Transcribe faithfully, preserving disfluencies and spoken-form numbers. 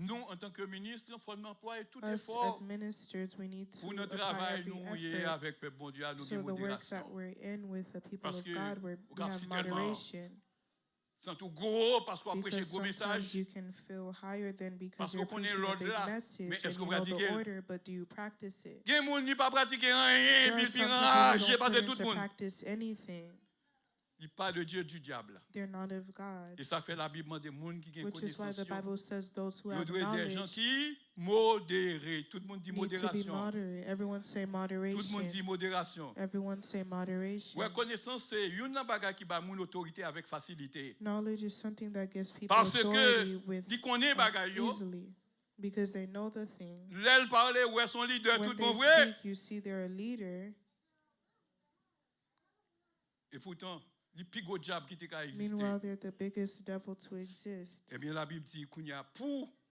Nou, antanke minis, fò n anplwaye tout Us efò as ministers, we need to pou nan apply travay every nou ye effort avèk pèp Bondye a, nou so gen the work that moderasyon. We're in with the people of Paske God, we ou ka ap have si tèlman moderation. Santi w gwo paske w ap preche Because gwo sometimes mesaj. You can feel higher than because Paske you're w konnen preaching a lòd big la, men message and èske w you know the pratike l? Order, but do you practice it? Gen moun li pa pratike anyen, There epi are l pi some people who raje don't put pase into tout moun. Practice anything, Li pa de Dye, di dyab la. They're not of God. E sa fè Labib mande moun ki gen Which is why konesans the yo, Bible says those who yo have dwe de jan knowledge ki modere. Tout moun di need to be moderasyon. Moderate. Everyone say Tout moun di moderation. Moderasyon. Everyone say moderation. Wè, konesans se youn nan bagay ki ba moun otorite avèk fasilite. Knowledge is something that gives people Paske authority with li konnen um, bagay yo. Easily because they know the thing. Lè l pale, ou wè se yon lidè When tout they bon vre. Speak, you see they're a leader. E poutan, li pi gwo dyab ki te ka egziste. Meanwhile, they're the biggest devil to exist. Ebyen, Labib di, kounye a, pou